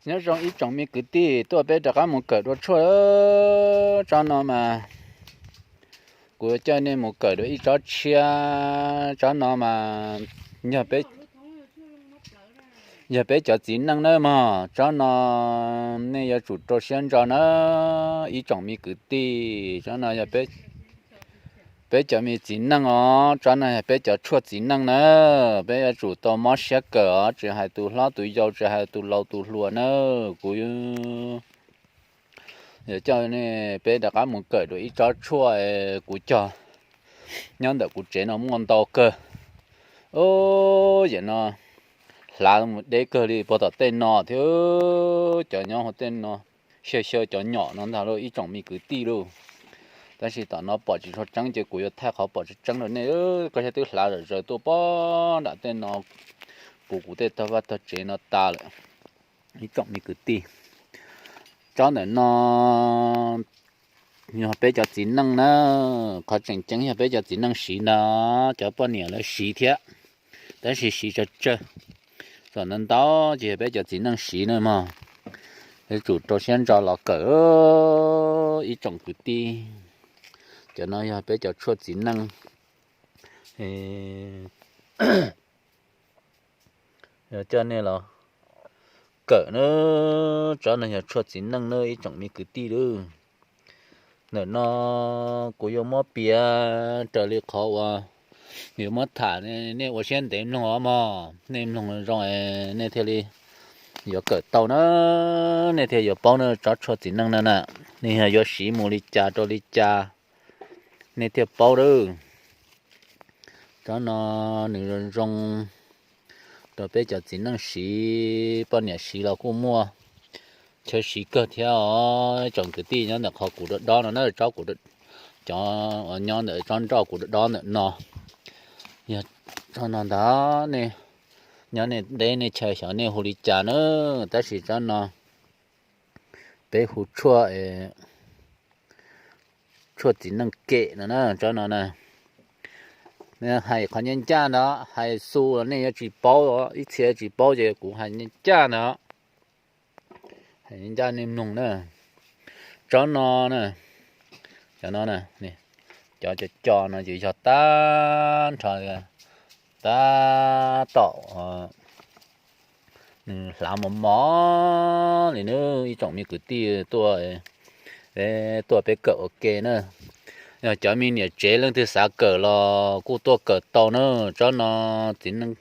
Nyob zoo ib tsoom me kwv tij, tuaj peb rov qab mus kawm dua tshuaj. Tsob no mas kuv yuav coj nej mus kawm dua ib tsob tshiab. Tsob no mas yog peb cov txiv neej nawb mog. Tsob no nej yuav tsum rau siab ntso na ib tsoom me kwv tij. Tsob no yog peb cov me txiv neej os. Tsob no yog peb cov tshuaj txiv neej na. Peb yuav tsum tau mob siab kawm os, tsis hais tus hlob tus yau, tsis hais tus laus tus hluas na. Kuv yuav coj nej peb rov qab mus kawm dua ib tsob tshuaj kuv cog nyob ntawm kuv tsev no muaj ntau kawg. Yam no hlav mus deb kawg li puag tom tej no thiab. Cov nyob hauv tej no xyaw xyaw cov nyom no ntag lauj ib tsoom me kwv tij lauj. Tab sis tom no pom tsis tshua tseeb ces kuv yuav thaij qhov pom tseeb tseeb rau nej. Koj saib twb hlav zom zaws tuaj pog nram tej no, puv kuv tej tog vaj tog tsev no tas lawm ib tsoom me kwv tij. Tsob ntawm no yog peb cov txiv neej na. Qhov tseem ceeb yog peb cov txiv neej siv ntag, cov poj niam lawv siv thiab, tab sis siv tsawg tsawg. Txom ntau ntau ces yog peb cov txiv neej siv na mog. Yuav tsum rau siab ntso los kawm ib tsoom kwv tij. Cov no yog peb cov tshuaj txiv neej. Yog coj nej los kawm na. Tsob no yog tshuaj txiv neej na ib tsoom me kwv tij lauj. Ntawm no kuv yuav muab piav raws li qhov uas yuav muab tham, nej ua siab ntev mloog os mog. Nej mloog zoo nej thiaj li yuav kawm tau na, nej thiaj yuav paub na. Tsob tshuaj txiv neej no na, nej yog yuav siv mus li cas rau li cas, nej thiaj paub lawm. Tsob no nws zoo zoo rau peb cov txiv neej siv, poj niam siv los kuj muaj chaw siv kawg thiab os. Tsoom kwv tij nyob ntawm qhov kuv dob dob no na, tsob kuv, cov uas nyob ntawm tsob nroj kuv dob dob ntawm no, yog tsob no ntag. Nej nyob nej deb nej chaw xyov nej hu li cas na, tab sis tsob no peb hu tshuaj, tshuaj txiv neej kem no na. Tsob no na, hais qhov ncaj ncaj ntag, hais xu los nej yuav tsis paub, ib txhia tsis paub ces kuv hais ncaj ncaj ntag, hais ncaj nej mloog na. Tsob no na, cov no, cov co co no ces yog tag nrho, tab tom nws hlav mos mos li na ib tsoom me kwv tij tuaj, tuaj peb kawm ua ke na. Yog cov me niam tsev leej twg xav kawm los kuj tuaj kawm tau na. Tsob no txiv neej,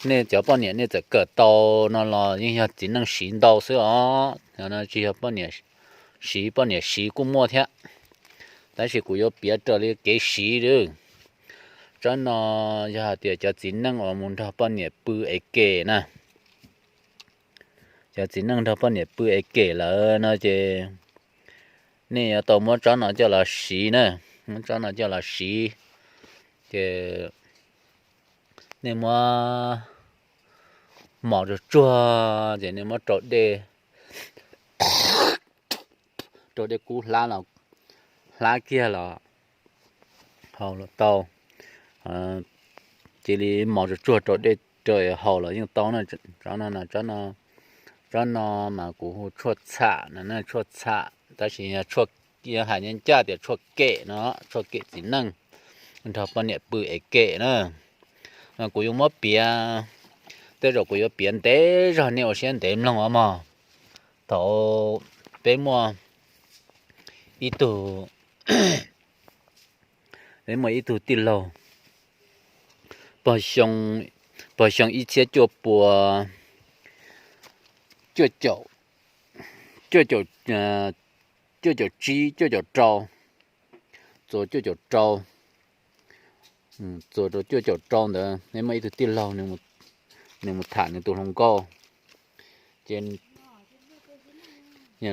nej cov poj niam nej txawm kawm tau no los yeej yog txiv neej siv ntau xwb os. Tsis yog poj niam siv, poj niam siv kuj muaj thiab, tab sis kuv yuav piav raws li kev siv lawm. Tsob no yog hais tias cov txiv neej uas mus nrog poj niam pw ev kem na, cov txiv neej nrog poj niam pw ev kem lawm no ces nej yuav tau muab tsob no coj los siv na. Muab tsob no coj los siv ces nej muab mos tsuag tsuag ces nej muab rau dej, rau dej kub hlab los, hlab kiag los haus los tau. Cia li mos tsuag tsuag rau dej rau haus los yeej tau na. Tsob no, tsob no mas kuv hu tshuaj txham no, tshuaj txham, tab sis yog hais ncaj ncaj tias tshuaj kem no, tshuaj kem txiv neej nrog poj niam pw ev kem na. Kuv yuav muab piav, tej zaum kuv yuav piav ntev zog, nej ua siab ntev mloog os mog. Thaum peb muaj ib tug, peb muaj ib tug tij laug, pog xyoo ib txhiab cuaj pua cuaj caum, cuaj caum tsib, cuaj caum rau, txuas cuaj caum rau, txuas rau cuaj caum rau ntawd, peb muaj ib tug tij laug, nws mus tham nws tus hluas nkauj, ces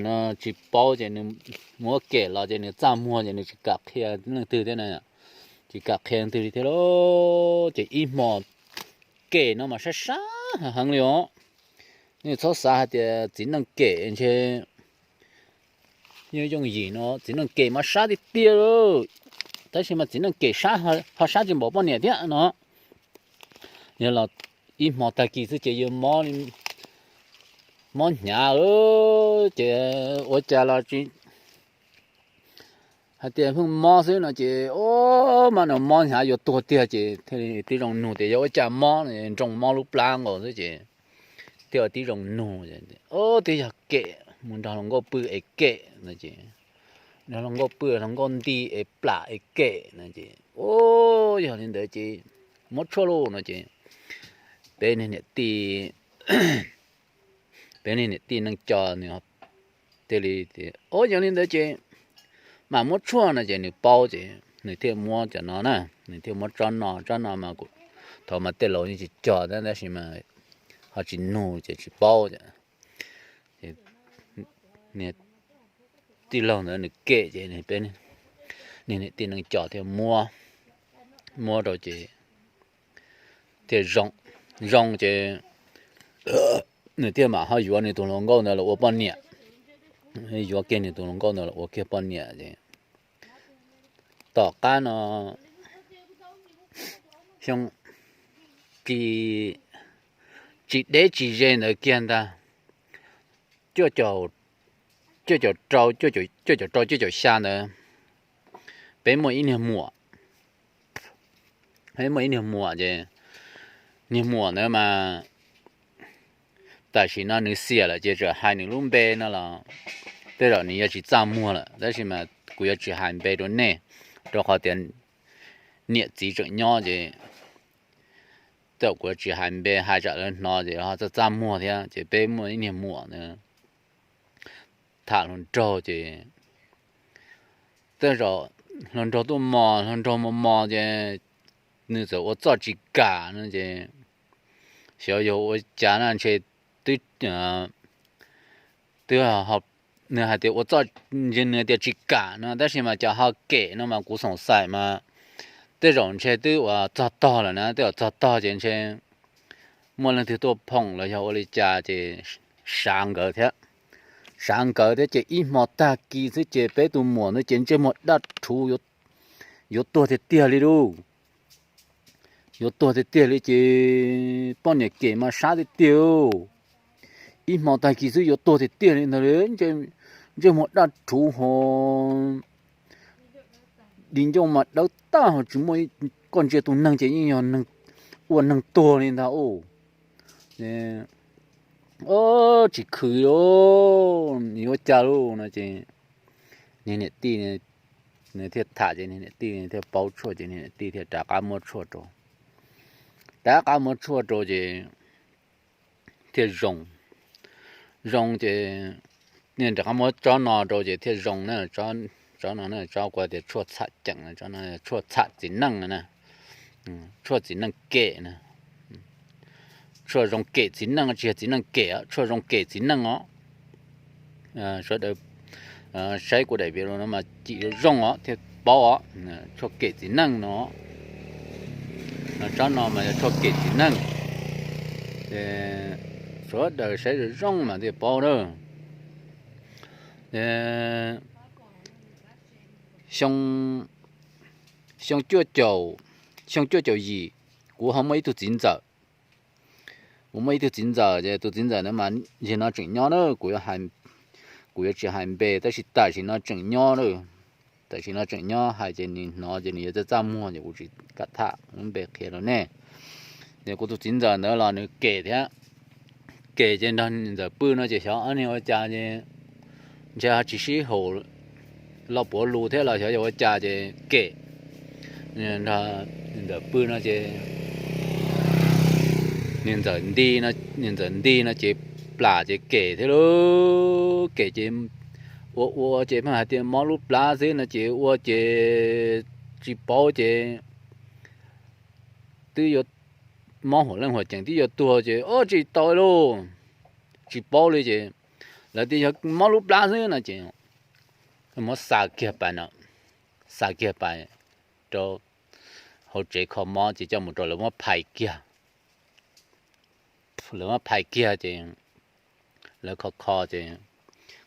no tsis paub ces nws muab kem los ces nws txaj muag ces nws tsis kam qhia leej twg thiab na, tsis kam qhia leej twg li thiab lauj. Ces ib hmo kem no mas sab sab heev li os. Nej txhob xav hais tias txiv neej kem ntshe yooj yooj yim no, txiv neej kem mas sab tiag tiag li. Tab sis mas txiv neej kem sab ho sab tsis npaum poj niam thiab no. Yog los ib hmo tag kis xwb ces yuav mob li, mob hnyav, ces ua cas los tsis hais tias pheej mob xwb no ces, o, mas no mob hnyav yuav tuag tiag ces thiaj li tib zoo nug tias yog ua cas mob, nroo mob lub plab nkaus xwb ces thiaj ua tib zoo nug, o, twb yog kem, mus nrog hluas nkauj pw es kem no ces, nrog hluas nkauj pw hluas nkauj nti es plam es kem no ces, o, yog li ntawd ces muab tshuaj lauj no ces peb niam tij, peb niam tij neej co nws thiaj li tias, o, yog li ntawd ces mam muab tshuaj no ces nws paub ces nws thiaj muab cov no na, nws thiaj muab tsob no, tsob no mas thaum mas tej laus yeej tsis cog thiab tab sis mas ho tsis nug ces tsis paub. Ces niag tij laug ntawd nws kem ces peb niam tij neej co thiaj muab, muab rau ces thiaj zoo, zoo ces nws thiaj mam ho yuav nws tus hluas nkauj ntawd los ua poj niam, yuav kiag nws tus hluas nkauj ntawd los ua kiag poj niam ces tom qab no xyoo tsis, tsis deb tsis ze ntawd kiag ntag, cuaj caum rau, cuaj caum rau cuaj caum xya ntawd, peb muaj ib niag muam, peb muaj ib niag muam ces niag muam ntawd mas tam sim no nws xiam lawm ces txawm hais nws lub npe no los tej zaum nws yuav tsis txaj muag lawm, tab sis mas kuv yuav tsis hais npe rau nej, rau qhov tias niam txiv tseem nyob ces tej zaum kuv yuav tsis hais npe, hais tsam lawv hnov ces ho txaj txaj muag thiab. Ces peb muaj ib niag muam ntawd tham hluas nraug ces tej zaum hluas nraug tuaj mos, hluas nraug mos mos ces nws txawm ua txoj tsis kam no ces xyov yog ua cas na ntshe twb, twb, nws hais tias ua txoj, ntshe nws tias tsis kam no tab sis mas cov ho kem no mas kuv xoom xaim mas tej zaum ntshe twb ua txog tog lawm na, twb ua txog tog ces ntshe muaj leej twg tuaj phoom los yog ua li cas ces sav nkawd thiab, sav nkawd thiab ces ib hmo tag kis xwb ces peb tus muam ntawd ces ntsej muag daj rhuv, yuav tuag tiag tiag li lauj. Yuav tuag tiag tiag li ces poj niam kem mas sab tiag tiag. Ib hmo tag kis xwb yuav tuag tiag tiag li ntawd li, ntsej muag daj rhuv ho di ncauj mas dawb tag ho tsis muaj, koj ntsia tus neeg ces yeej yog ua neeg tuag li ntag. Tsis khwv li, yuav cas lauj no ces niag niam tij, nws thiaj tham ces niag niam tij thiaj paub tshuaj ces niag niam tij thiaj rov qab muab tshuaj rau, rov qab muab tshuaj rau ces thiaj zoo, zoo ces niag rov qab muab tsob no rau ces thiaj zoo na, tsob no na, tsob kuv tias tshuaj txham ceem, tshuaj txham txiv neej na, tshuaj txiv neej kem na, tshuaj zoo kem txiv neej, tsis yog txiv neej kem, tshuaj zoo kem txiv neej os. Sawv daws saib kuv daim video no mas cim zoo os thiaj paub os, tshuaj kem txiv neej no, tsob no mas yog tshuaj kem txiv neej, sawv daws saib zoo zoo mas thiaj paub na. Xyoo, xyoo cuaj caum, xyoo cuaj caum yim, kuv ho muaj ib tug txiv ntxawm, kuv muaj ib tug txiv ntxawm ces tus txiv ntxawm ntawd mas nim no tseem nyob na, kuv yuav, kuv yuav tsis hais npe tab sis tam sim no tseem nyob na, tam sim no tseem nyob, hais ces nws hnov ces nws yuav txaj txaj muag ces kuv tsis kam tham lub npe qhia rau nej. Ces kuv tus txiv ntxawm ntawd los nws kem thiab, kem ces nrog niam ntxawm pw no ces xyov ob niag ua cas ces ntshe ho tsis sib haum, lo puav lus thiab los xyov yog ua cas ces kem nrog niam ntxawm pw no ces niam ntxawm nti, niam ntxawm nti no ces plam ces kem thiab lauj, kem ces ua ua ces pheej hais tias mob lub plab xwb no ces ua ces tsis paub ces twb yuav mob huam leej huam ceem twb yuav tuag ces o tsis tau lauj, tsis paub li ces lawv tias yog mob lub plab xwb no ces muab xa kiag pais no, xa kiag pais rau hauv tsev kho mob ces coj mus rau lawv muab phais kiag, lawv muab phais kiag ces lawv kho kho ces,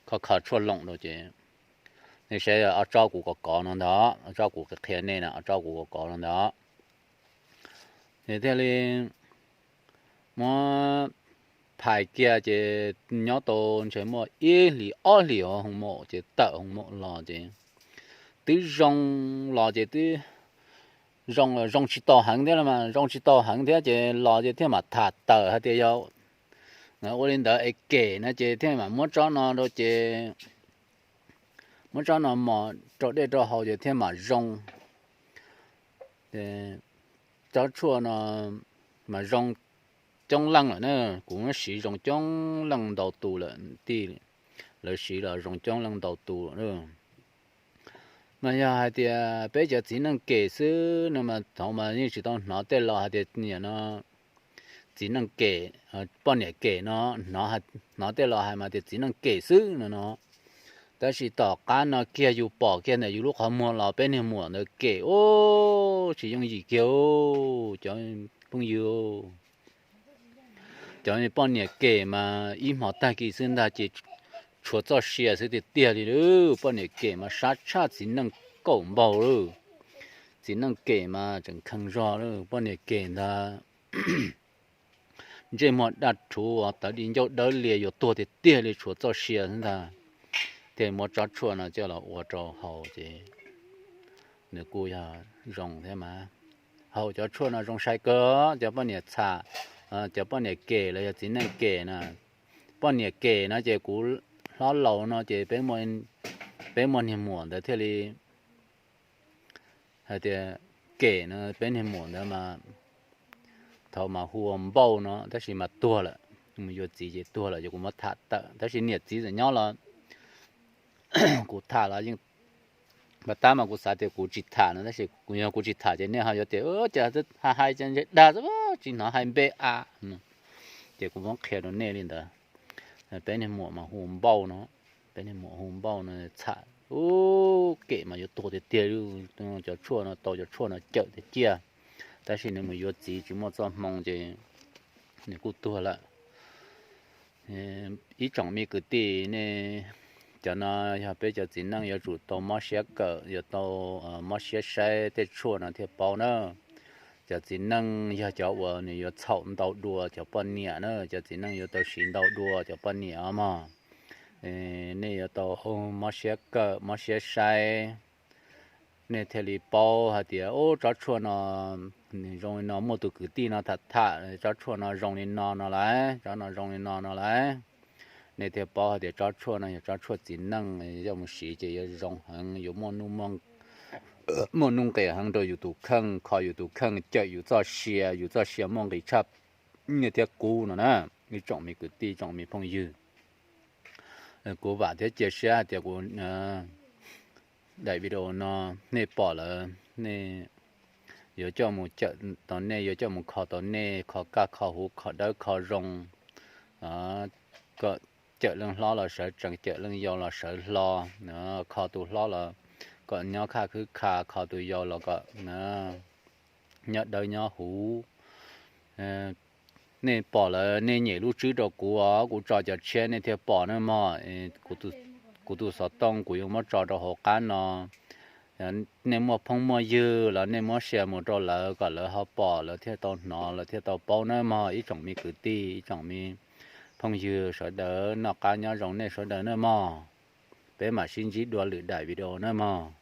kho kho tshuaj loom rau ces, nej saib ob tsob kuv kov kov no ntag, ob tsob kuv qhia nej na, ob tsob kuv kov kov no ntag. Ces thiaj li muab phais kiag ces nyob tau ntshe muaj ib hlis ob hlis hos hoos maum ces tawm hoos maum los ces twb zoo los ces twb zoo, zoo tsis tau heev thiab los mas zoo tsis tau heev thiab ces los ces thiaj mam tham tawm hais tias yog ua li ntawd es kem no ces thiaj mam muab tsob no rau ces muab tsob no mos rau dej rau haus ces thiaj mam zoo. Tsob tshuaj no mas zoo coob leej lawm na, kuv muab siv zoo coob leej ntau tus lawm tij, lawv siv los zoo coob leej ntau tus lawm. Mas yog hais tias peb cov txiv neej kem xwb no mas thaum mas yeej tsis tau hnov tej laus hais tias niam no txiv neej kem, poj niam kem no, hnov tej laus hais mas tias txiv neej kem xwb no no. Tab sis tom qab no kiag yus pom kiag ntawm yus lub qhov muag los peb niag muam ntawd kem ub tsis yooj yim kiag cov phooj ywg. Cov poj niam kem mas ib hmo tag kis xwb ntag ces tshuav txoj sia xwb tiag tiag li lauj. Poj niam kem mas sab tshaj txiv neej kaum npaug lauj. Txiv neej kem mas tseem kheej zog lauj, poj niam kem ntag. Ntsej muag daj rhuv tawv di ncauj dawb lias yuav tuag tiag tiag li tshuav txoj sia xwb ntag. Thiaj muab tsob tshuaj no coj los ua rau haus ces nws kuj yog zoo thiab mas. Haus cov tshuaj no zoo sai kawg, cov poj niam txham, cov poj niam kem los yog txiv neej kem na. Poj niam kem no ces kuv hlob laus no ces peb muaj niag muam ntawd thiaj li hais tias kem no, peb niag muam ntawd mas thaum mas hu ua Npauj no tab sis mas tuag lawm, mus yuav txiv ces tuag lawm ces kuv muab tham tawm tab sis niam txiv txawm nyob los kuv tham los yeej, pab tab mas kuv xav tias kuv tsis tham no tab sis kuv yog kuv tsis tham ces nej ho yuav tias cas hais hais ntshe dag xwb tsis hnov hais npe a. Ces kuv muab qhia rau nej li ntawd. Peb niag muam mas hu Npauj no, peb niag muam hu Npauj no txham, ub kem mas yuav tuag tiag tiag li. Cov tshuaj no tau cov tshuaj no cawm tiag tiag, tab sis nws mus yuav txiv tsis muaj txoj hmoo ces nws kuj tuag lawm. Ib tsoom me kwv tij nej, cov no yog peb cov txiv neej yuav tsum tau mob siab kawm, yuav tau mob siab saib tej tshuaj no thiaj paub na. Cov txiv neej yog cov uas nws yuav txhaum ntau dua cov poj niam na, cov txiv neej yuav tau siv ntau dua cov poj niam os mog. Nej yuav tau mob siab kawm mob siab saib, nej thiaj li paub hais tias ub tsob tshuaj no nws zoo li no, muaj tus kwv tij no tham tham tsob tshuaj no zoo li no no lauj, tsob no zoo li no no lauj. Nej thiaj paub hais tias tsob tshuaj no yog tsob tshuaj txiv neej, coj mus siv ces yuav zoo heev, yuav muaj nuj nqis heev rau yus tus kheej, kho yus tus kheej, cawm yus txoj sia, yus txoj sia muaj nqis tshaj niaj thiab kub no na. Ib tsoom me kwv tij tsoom me phooj ywg, kuv vam thiab cia siab hais tias kuv daim video no nej pom lawm nej yuav coj mus cawm tau, nej yuav coj mus kho tau nej, kho kaj kho huv, kho dawb kho zoo, kom cawm leej hlob los sawv tsees, cawm leej yau los sawv hlo, kho tus hlob los kom nyob khaj khwb kha, kho tus yau los kom nyob dawb nyob huv. Nej pom lawm nej nyem lub tswb rau kuv os, kuv tso cov tshiab nej thiaj pom na mog. Kuv tus xov tooj kuv yuav muab tso rau hauv qab no. Nej muaj phooj muaj ywg los nej muab share mus rau lawv kom lawv ho pom, lawv thiaj tau hnov, lawv thiaj tau paub na mog. Ib tsoom me kwv tij, ib tsoom me phooj ywg sawv daws, noj qab nyob zoo nej sawv daws na mog. Peb mam sib ntsib dua lwm daim video na mog.